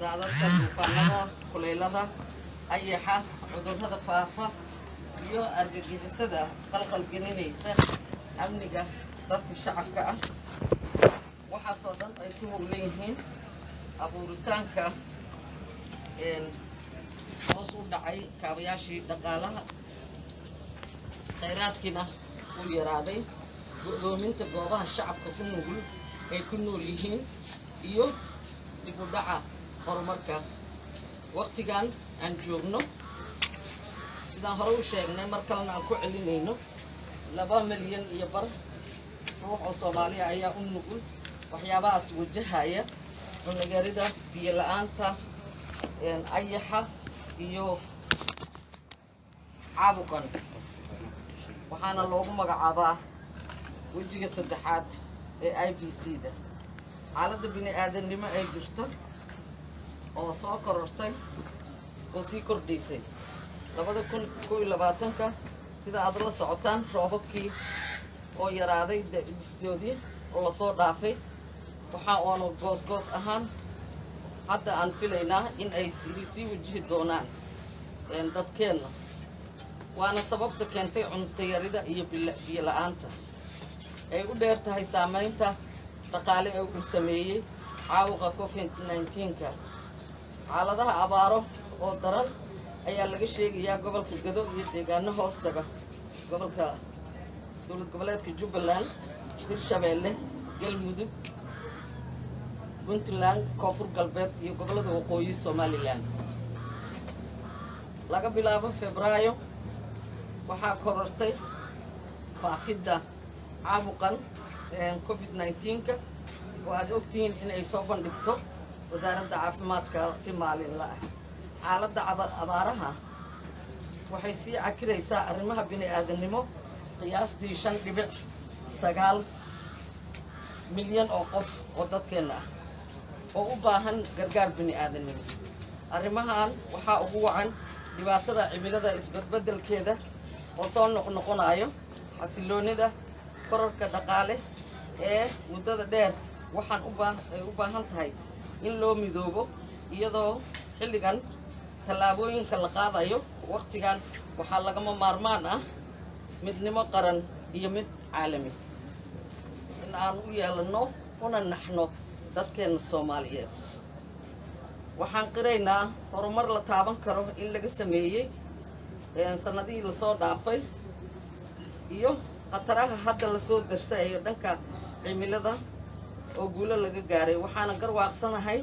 Daadadka, duufaanada, kuleylada, ayaxa, cudurrada faafa iyo argagixisada qalqalgelinaysa amniga dadka shacabka ah, waxaasoo dhan ay ku howlan yihiin abuuritaanka hoos u dhacay kaabayaashii dhaqaalaha, khayraadkiina uu yaraaday, go'doominta goobaha shacabka ku nugul ay ku nool yihiin iyo dib u dhaca horumarka. Waqtigan aan joogno, sidaan hore u sheegnay, mar kalena aan ku celinayno, 2.5 milyan ruux oo Soomaaliya ayaa u nugul waxyaabahaas wajahaya: cunno yarida, biyo la'aanta, ayaxa iyo caabuqan. Waxaana loogu magacaabaa wejiga saddexaad ee IBC da. Xaaladda bini aadamnimo ay jirto oo soo korortay oo sii kordhaysay 2021-ka, sida aad la socotaan, roobabkii oo yaraaday distoodii oo lasoo dhaafay, waxa oonu goos-goos ahaan hadda aan filaynaa in ay sii wajihi doonaan dadkeenna, waana sababta keentay cunto yarida iyo biyo la'aanta ay u dheer tahay saamaynta dhaqaale ee uu sameeyey caabuqa COVID-19-ka. Xaaladaha abaaro oo daran ayaa laga sheegayaa gobolka Gado iyo deegaano hoostaga gobolka, dowlad goboleedka Jubbaland, Hirshabeelle, Galmudug, Puntland, Koonfur Galbeed iyo gobollada waqooyi Somaliland. Laga bilaabo Febraayo waxaa korortay faafidda caabuqan COVID-19-ka oo aad ogtihiin in ay soo bandhigto Wasaaradda Caafimaadka si maalinla ah. Xaaladda abaaraha waxay sii cakiraysaa arrimaha bini aadamnimo. Qiyaastii 5.9 milyan oo qof oo dadkeenna ah oo u baahan gargaar bini aadamnimo. Arrimahan waxaa ugu wacan dhibaatada cimilada isbedbeddelkeeda oo soo noqnoqonayo, xasiloonida kororka dhaqaale ee muddada dheer. Waxaan ay u baahan tahay in loo midoobo, iyadoo xilligan tallaabooyinka la qaadayo. Waqtigan waxaa lagama maarmaan ah midnimo qaran iyo mid caalami in aan u yeelanno una naxno dadkeenna Soomaaliyeed. Waxaan qiraynaa horumar la taaban karo in laga sameeyey sannadihii lasoo dhaafay iyo khataraha hadda lasoo darsayo dhanka cimilada oo guulo laga gaaray. Waxaana garwaaqsanahay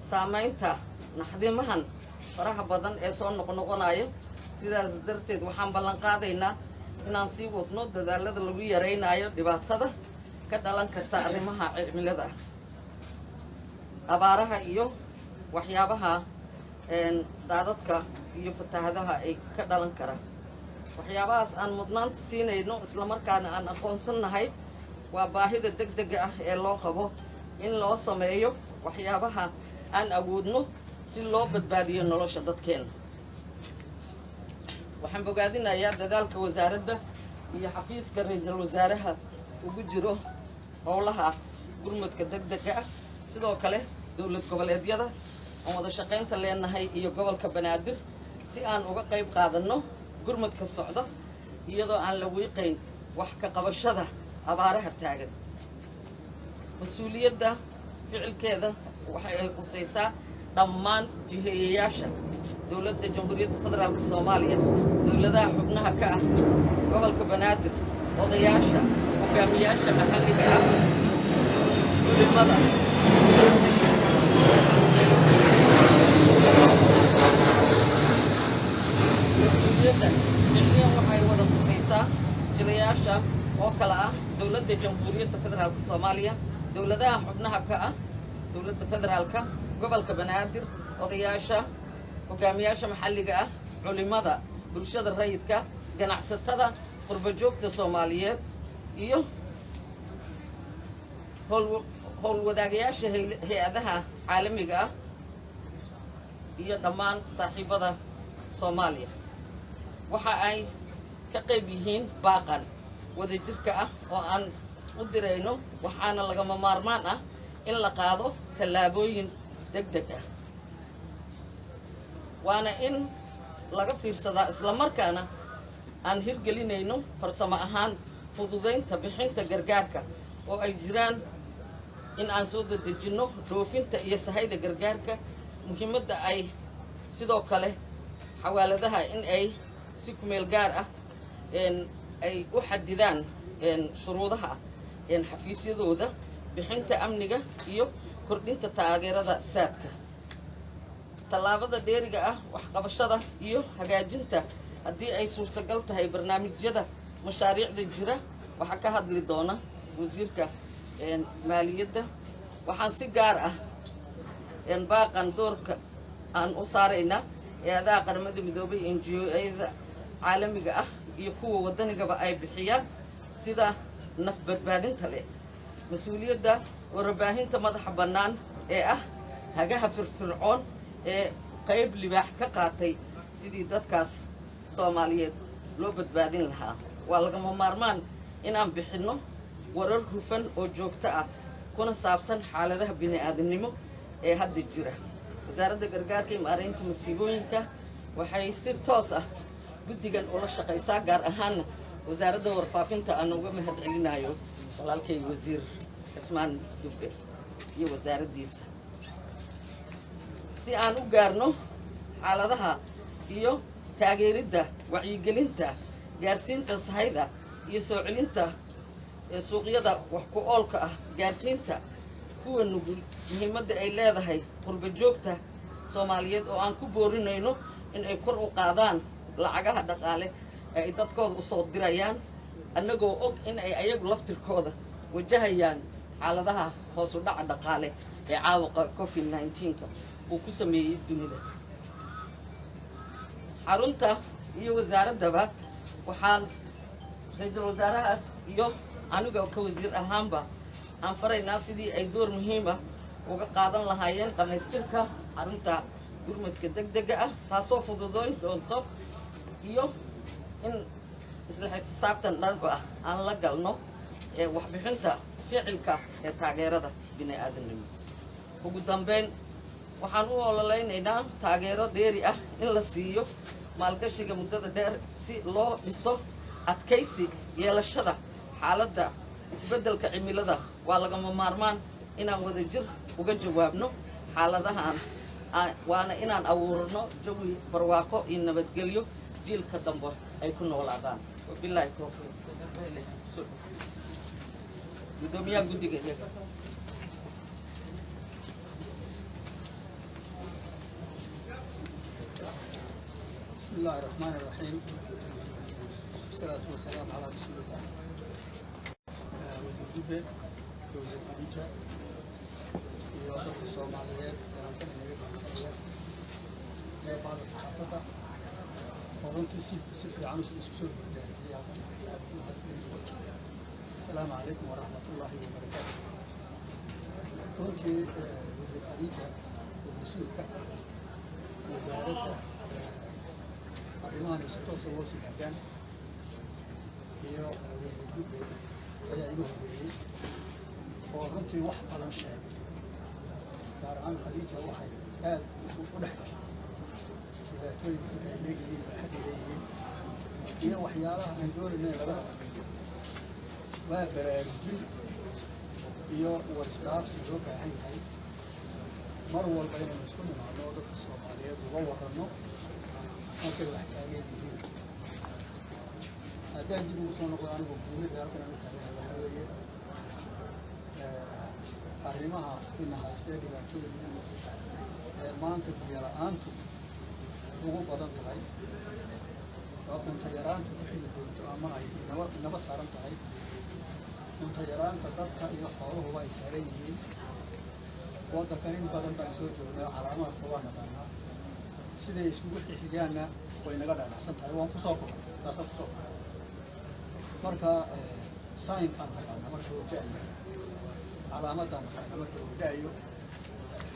saamaynta naxdimahan faraha badan ee soo noqnoqonaya. Sidaas darteed waxaan ballan qaadaynaa inaan sii wadno dadaalada lagu yaraynayo dhibaatada ka dhalan karta arrimaha cimilada, abaaraha iyo waxyaabaha daadadka iyo fatahadaha ay ka dhalan karaan. Waxyaabahaas aan mudnaanta siinayno islamarkaana aan aqoonsannahay waa baahida deg dega ah ee loo qabo in loo sameeyo waxyaabaha aan awoodno si loo badbaadiyo nolosha dadkeena. Waxaan bogaadinayaa dadaalka wasaaradda iyo xafiiska ra-iisul wasaaraha ugu jiro howlaha gurmudka deg dega ah, sidoo kale dowlad goboleedyada aan wada shaqaynta leenahay iyo gobolka Banaadir, si aan uga qayb qaadanno gurmudka socda, iyadoo aan la wiiqayn wax ka qabashada abaaraha taagan. Mas-uuliyadda ficilkeeda waxa ay qusaysaa dhammaan jiheeyayaasha Dowladda Jamhuuriyadda Federaalka Soomaaliya, dowladaha xubnaha ka ah, gobolka Banaadir, odayaasha, hogaamiyaasha maxalliga ah, culimada, bulshada rayidka. Mas-uuliyadda ficliyan waxay wada qusaysaa jilayaasha oo kale ah Dowladda Jamhuuriyadda Federaalka Soomaaliya, dowladaha xubnaha ka ah dowladda federaalka, gobolka Banaadir, odayaasha, hogaamiyaasha maxalliga ah, culimada, bulshada rayidka, ganacsatada, qurbajoogta Soomaaliyeed iyo howlwadaagayaasha hay-adaha caalamiga ah iyo dhammaan saaxiibada Soomaaliya. Waxa ay ka qayb yihiin baaqan wadajirka ah oo aan u dirayno, waxaana lagama maarmaan ah in la qaado tallaabooyin deg deg ah. Waana in laga fiirsadaa islamarkaana aan hirgelinayno farsamo ahaan fududaynta bixinta gargaarka oo ay jiraan in aan soo dedejinno dhoofinta iyo sahayda gargaarka. Muhiimadda ay sidoo kale xawaaladaha in ay si kumeel gaar ah ay u xadidaan shuruudaha xafiisyadooda bixinta amniga iyo kordhinta taageerada saadka. Tallaabada dheeriga ah, waxqabashada iyo hagaajinta haddii ay suurtagal tahay barnaamijyada mashaariicda jira, waxaa ka hadli doona wasiirka maaliyadda. Waxaan si gaar ah baaqan doorka aan u saaraynaa hay-adaha Qaramada Midoobay, NGO-yada caalamiga ah iyo kuwa waddanigaba ay bixiyaan sida naf badbaadinta leh. Mas-uuliyadda warbaahinta madaxa bannaan ee ah hagaha firfircoon ee qayb libaax ka qaatay sidii dadkaas Soomaaliyeed loo badbaadin lahaa. Waa lagama maarmaan inaan bixinno warar hufan oo joogto ah kuna saabsan xaaladaha bini-aadamnimo ee hadda jira. Wasaaradda Gargaarka iyo Maareynta Masiibooyinka waxay si toos ah guddigan ula shaqaysaa, gaar ahaanna Wasaaradda Warfaafinta aan uga mahad celinayo walaalkay Wasiir Cismaan Dubbe iyo wasaaraddiisa, si aan u gaarno xaaladaha iyo taageeridda wacyigelinta, gaarsiinta sahayda iyo soo celinta suuqyada wax ku oolka ah, gaarsiinta kuwa nugul. Muhiimadda ay leedahay qurba joogta Soomaaliyeed oo aan ku boorinayno in ay kor u qaadaan lacagaha dhaqaale ee ay dadkooda usoo dirayaan, annagoo og in ay ayagu laftirkooda wajahayaan xaaladaha hoos u dhaca dhaqaale ee caabuqa COVID-19-ka uu ku sameeyey dunida. Xarunta iyo wasaaraddaba waxaan ra-iisul wasaaraha iyo aniga ka wasiir ahaanba aan faraynaa sidii ay door muhiim ah uga qaadan lahaayeen dhammaystirka xarunta gurmadka deg dega ah, taasoo fududayn doonto iyo in isla xisaabtan dhanba ah aan la galno ee waxbixinta ficilka ee taageerada bini aadamnimo. Ugu dambeyn, waxaan u ololeynaynaa taageero dheeri ah in la siiyo maalgashiga muddada dheer si loo dhiso adkaysi yeelashada xaaladda isbeddelka cimilada. Waa lagama maarmaan inaan wadajir uga jawaabno xaaladahan, waana inaan abuurno jawi barwaaqo iyo nabadgelyo jiilka dambe ay ku noolaadaan. Wabilaahi towfiiq. Guddoomiyaha guddiga iyaga. بسم الله الرحمن الرحيم، والصلاة والسلام على رسول الله. Wasiir Dube, Wasiir Khadiija iyo dadka Soomaaliyeed ee halkan inaga dhegeysanaya ee bahda saxaafadda oo runtii si fiican isku soo gurdaariyey halkan aad u mahadcelinayo. Asalaamu calaykum waraxmatullaahi wabarakaatu. Runtii Wasiir Khadiija oo mas-uul ka ah wasaaradda arrimahan si toosa loo yimaadaan iyo Wasiir Dube ayaa iga horreeyey oo runtii wax badan sheegay. Gaar ahaan Khadiija waxay aad u dhex gashay dhibaatooyinka inta ay leeyihiin, baaxaday leeyihiin iyo waxyaalaha aan doonayna in laga hortago. Waa baraarujin iyo warisdhaafsi loo baahan yahay mar walba inaynu isku nimaadno oo dadka Soomaaliyeed uga warranno halkay wax taagan yihiin. Haddaan dib ugu soo noqdo anigu muhiimadda halkan aan u taaganahay waxaa weeye arrimaha ina haystee dhibaatooyinka ee maanta biyo la-aantu ugu badan tahay oo cunto yaraantu ku xili doonto ama ay inaba saaran tahay, cunto yaraanta dadka iyo xoolahuba ay saaran yihiin. Waddankan in badan baan soo joognay, calaamaadka waa naqaanaa, siday isugu xixigaanna way naga dhadhacsan tahay. Waan kusoo koray, taasaan kusoo koray. Marka saynkaan naqaana marka uu da-ayo, calaamadaan naqaana marka uu da-ayo,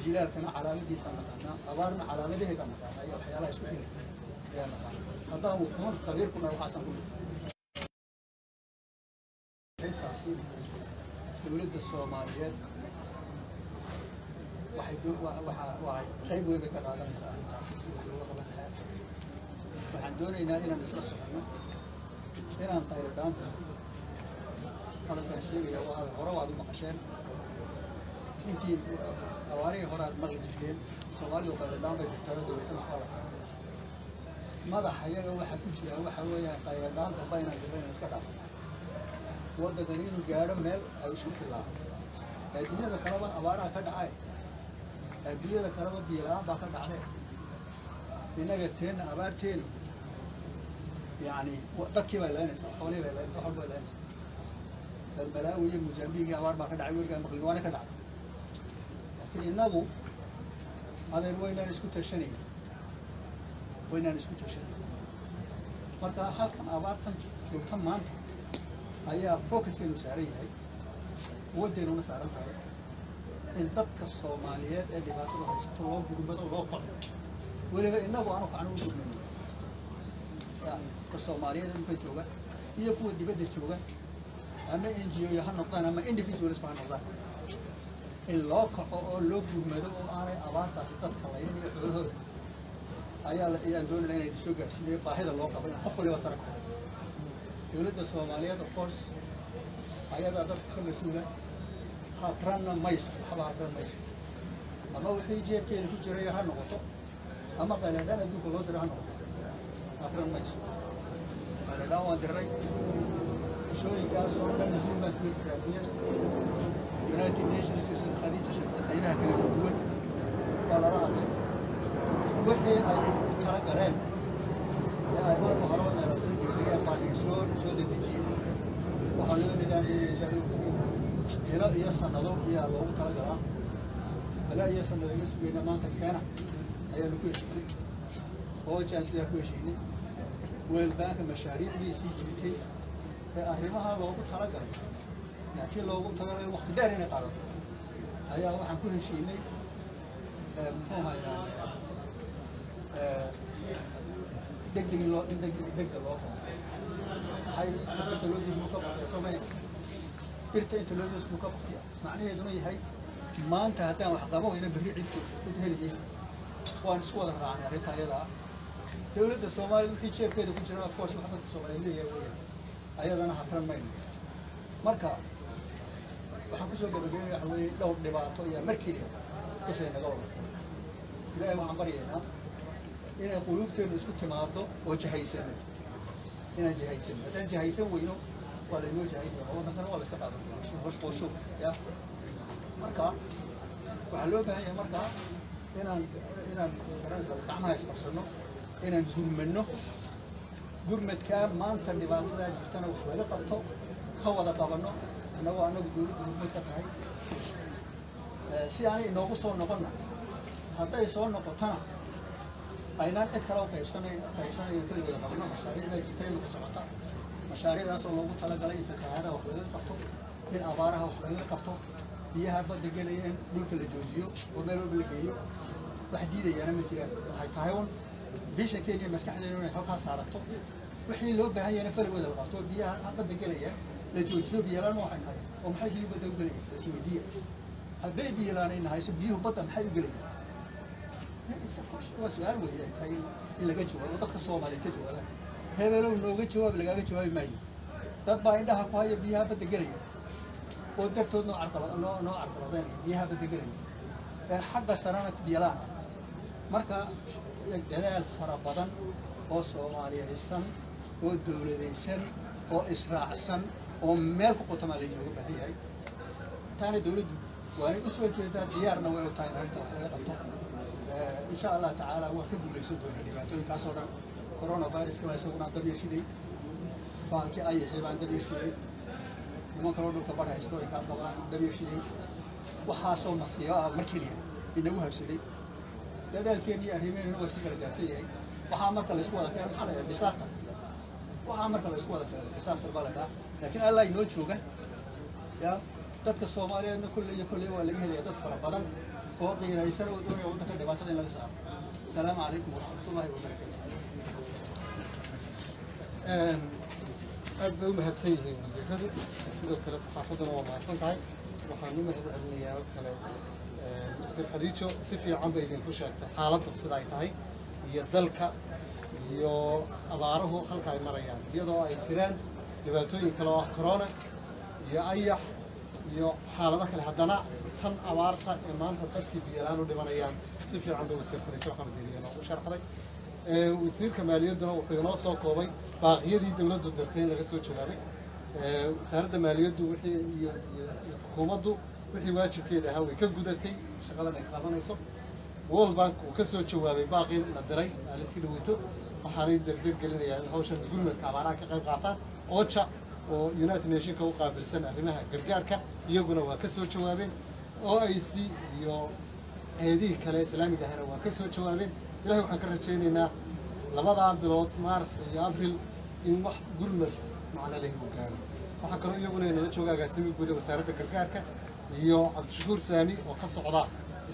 jilaalkana calaamadiisaan naqaanaa, abaarna calaamadaheedaan naqaanaa iyo waxyaalaha isku xiga ayaa naqaana. Haddaan wuxuun khabiir ku nahay waxaasaan ku intaasi dowladda Soomaaliyeed. Waxay waxa waxay qayb weyn bay ka qaadanaysaa arrintaasi sidii looga qaban lahaa. Waxaan doonaynaa inaan isla soconno, inaan qaylo dhaanta. Hadalkaan sheegaya waa hadal hore waad u maqasheen. Intii abaarihii hore aad maqli jirteen, Soomaalidu qaylo dhaan bay jirtaa oo dowladda waxba la madaxa iyaga waxa ku jira waxa weeyaan qaylo dhaan damba inaan damba inaan iska dhaafno, waddankan inuu gaadho meel ay isku fillaan. Adduunyada kaleba abaaraha ka dhacay, adduunyada kaleba biyo la'aan baa ka dhacday. Innaga teenna abaarteenu yacni dadkii bay leynaysaa, xoolihii bay leynaysaa, wax walba bay leynaysaa. Bal Malaawi iyo Mozambique abaar baa ka dhacay, weligaa maqlin, waana ka dhacday. Laakiin innagu, adeer, waynaan isku tashanayn, waynaan isku tashanayn. Marka halkan abaartan joogta maanta ayaa focuskeenu saaran yahay, waddeennuna saaran tahay in dadka Soomaaliyeed ee dhibaatada haysato loo gurmado, loo kaco. Weliba innagu aanu kacno, u gurmayno ya dadka Soomaaliyeed ee dhulka jooga iyo kuwa dibadda jooga, ama NGO ha noqdaan ama individuals ha noqdaan, in loo kaco oo loo gurmado oo aanay abaartaasi dadka layn iyo xoolahooda ayaa ayaan doonayna inay soo gaarsiiyo baahida loo qabo in qof waliba sara kaco. Dowladda Soomaaliyeed, of course, ayadaa dadka ka mas-uula, habranna mayso, waxba habran mayso. Ama wixii jeebkeeda ku jiray ha noqoto ama qayladhaan adduunka loo diray ha noqoto, habran mayso. Qayladhaan waan diray cishooyinkaasoo dhan, Zoom baan kula jiray adduunyada, United Nations, sida Khadiija sheegtay, qaybaha kala duwan waa lala hadlay. Wixii ay u tala galeen ee ay marka hore nala soo jeediyeen baa naga soo dedejiyey. Waxaa loo nidaamiyeysaa ilo iyo sanado ayaa loogu talagalaa. Ilaa iyo sanado iga sugayna maanta keena ayaanu ku heshiinay oojaan sidaa ku heshiinay. World Banka mashaariicdiisii jirtay ee arrimaha loogu talagalay, laakiin loogu talagalay waqti dheer inay qaadato, ayaa waxaan ku heshiinay, muxuu ahaa, degdeg in loo in deg degdeg loo qabo. Maxay tuberculosis buu ka baqay Soomaaliya, dhirta tuberculosis buu ka baqaya. Macnaheeduna yahay maanta haddaan wax qabo wayna berri cid heli maysa. Waan isku wada raacnay arrinta ayada ah. Dowladda Soomaaliya wixii jeebkeeda ku jira, of course, wax dadka Soomaaliya leeyahay weeyaan, ayadana hafran mayno. Marka waxaan kusoo gabagabeynaya waxa weeye dhowr dhibaato ayaa mar keliya dushay naga wada. Ilaahay waxaan baryaynaa inay quluubteennu isku timaado oo jihaysano, inaan jihaysano. Haddaan jihaysan weyno, waa laynoo jihayn doonaa, waddankana waa la iska qaadan doonaa qoosho ya. Marka waxaa loo baahan yahay marka inaan garanaysa gacmaha isqabsano, inaan gurmano. Gurmadkaa maanta dhibaatadaa jirtana wax laga qabto, ka wada qabanno annagoo annagu dowladda gurmad ka tahay, si aanay inoogu soo noqonna. Hadday soo noqotona aynaan cid kale u qaybsanay qaybsanayo, kali wada qabano. Mashaariicdaa jirta imika socota, mashaariicdaas oo loogu talagalay in fatahaadaha wax lagaga qabto, in abaaraha wax lagaga qabto, biyaha badda gelaya in dhulka la joojiyo oo meel walba la geeyo. Wax diidayaana ma jiraan. Waxay tahay un visionkeena iyo maskaxdeenu inay halkaa saarato wixii loo baahan yahayna faligooda la qabto, biyaha badda gelaya la joojiyo. Biyalaan waxay tahay oo maxay biyuhu badda u gelayaan? Isweydiiya, hadday biyalaan hayso, biyuhu badda maxay u gelayaan? Waa su-aal weeye ay tahay in laga jawaabo, dadka Soomaaliyeed ka jawaabaan. Hebelow nooga jawaab, lagaaga jawaabi maayo. Dad baa indhaha ku haya biyaha badda gelaya oo dartood noo carqala noo carqaladeynaya biyaha badda gelaya ee xagga sarana biyalaan ah. Marka dadaal fara badan oo Soomaaliyaysan oo dowladaysan oo israacsan oo meel ku qotamaa laynooga baahan yahay. Taana dowladdu waanay u soo jeedaa, diyaarna way u tahay in arrinta wax laga qabto. Insha Allah tacaala waan ka guulaysan doonaa dhibaatooyinkaas oo dhan. Coronaviruska baa isaguna dab yashiday, baalkii ayaxii baan dab yashiday, niman kaloo dhulka bar haysto ay kaa qabaan dab yashiday. Waxaasoo masiibo ah mar keliya inagu habsaday. Dadaalkeeni iyo arrimeennuna waa iska kala daadsan yahay. Waxaa marka laysku wada keeno maxaa la yidhaha? Disaster. Waxaa marka laysku wada keeno disaster baa la yidhaha. Laakiin Allah inoo jooga ya. Dadka Soomaaliyeedna kolley iyo kolley waa laga helaya dad fara badan oo qiiraysan oo doonaya waddanka dhibaatada in laga saaro. Asalaamu calaykum waraxmatullahi wabarakaatu. Aad bay u mahadsan yihiin wasiiradu, sidoo kale saxaafadduna waa mahadsan tahay. Waxaan u mahad celinayaa oo kale Wasiir Khadiijo si fiican bay idinku sheegtay xaaladdu sida ay tahay iyo dalka iyo abaaruhu halka ay marayaan, iyadoo ay jiraan dhibaatooyin kale oo ah corona iyo ayax iyo xaalado kale. Haddana tan abaarta ee maanta dadkii biyo la'aan u dhimanayaan si fiican bay Wasiir Khadiijo Maxamed Diiriye noogu sharxday. Wasiirka maaliyadduna wuxuu inoo soo koobay baaqyadii dowladdu dirtay in laga soo jawaabay. Wasaaradda maaliyaddu wixii iyo xukuumaddu wixii waajibkeeda ahaa way ka gudatay shaqadan ay qabanayso. World Bank uu ka soo jawaabay baaqii la diray maalintii dhaweyto, waxaanay dardar gelinayaa in hawshan gurmadka abaaraha ka qayb qaataan. OCHA oo United Nationka u qaabilsan arrimaha gargaarka iyaguna waa ka soo jawaabeen. OIC iyo hay'adihii kale islaamiga ahna waa ka soo jawaabeen. Ilahay waxaan ka rajaynaynaa labadaa bilood, Mars iyo Abril, in wax gurmad macno leh uu gaaro. Waxaa kaloo iyaguna inala jooga agaasimi guud ee wasaaradda gargaarka iyo Cabdishakuur Saami oo ka socda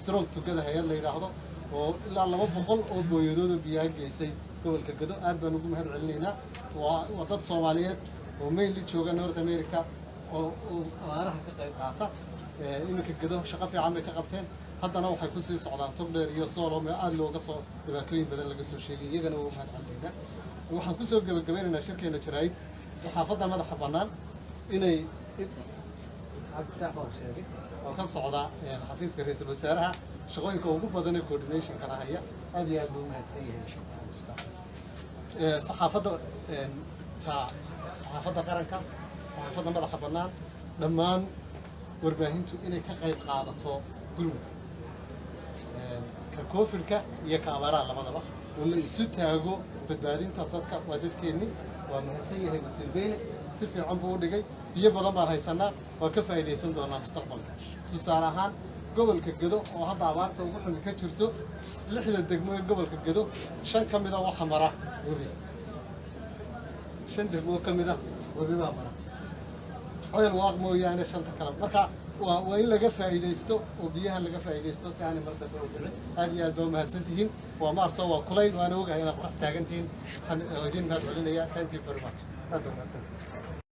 Strong Together, hay'ad la yidhaahdo oo ilaa 200 oo booyadood oo biyaha geysay gobolka Gado. Aad baan ugu mahad celinaynaa. Waa dad Soomaaliyeed oo mainly jooga North America oo abaaraha ka qayb qaata. Iminka Gado shaqo fiican bay ka qabteen, haddana waxay kusii socdaan Togdheer iyo Soolo meel aada looga soo dhibaatooyin badan laga soo sheegay. Iyagana waa mahad celinaynaa. Waxaan kusoo gebagabeynaynaa shirkeena jaraa'id saxaafadda madaxa bannaan inay Cabdifitaax baan sheegay oo ka socda xafiiska ra-iisul wasaaraha, shaqooyinka ugu badan ee coordinationkana haya. Aad iyo aad buu umahadsan yahay. Saxaafadda ka saxaafadda qaranka, saxaafadda madaxa bannaan, dhammaan warbaahintu inay ka qayb qaadato gurmudka ka Covidka iyo ka abaaraha labadaba, oo la isu taago badbaadinta dadka. Waa dadkeenni. Waa mahadsan yahay Wasiir Beyne, si fiican buu u dhigay. Biyo badan baan haysanaa, waa ka faa'iidaysan doonaa mustaqbalka. Tusaale ahaan, gobolka Gedo oo hadda abaarta ugu xumi ka jirto, lixda degmo ee gobolka Gedo shan ka mida waxa mara webi. Shan degmo ka mida webi baa mara, Ceel Waaq mooyaane shanta kale. Marka waa in laga faa'iidaysto oo biyaha laga faa'iidaysto si aanay mar dambe u dhicin. Aad iyo aad baa umahadsan tihiin. Waa Maarso, waa kulayl, waana ogahay inaad qorax taagan tihiin. Waxaan idin mahad celinayaa. Thank you very much. Aad baa umahadsan tihiin.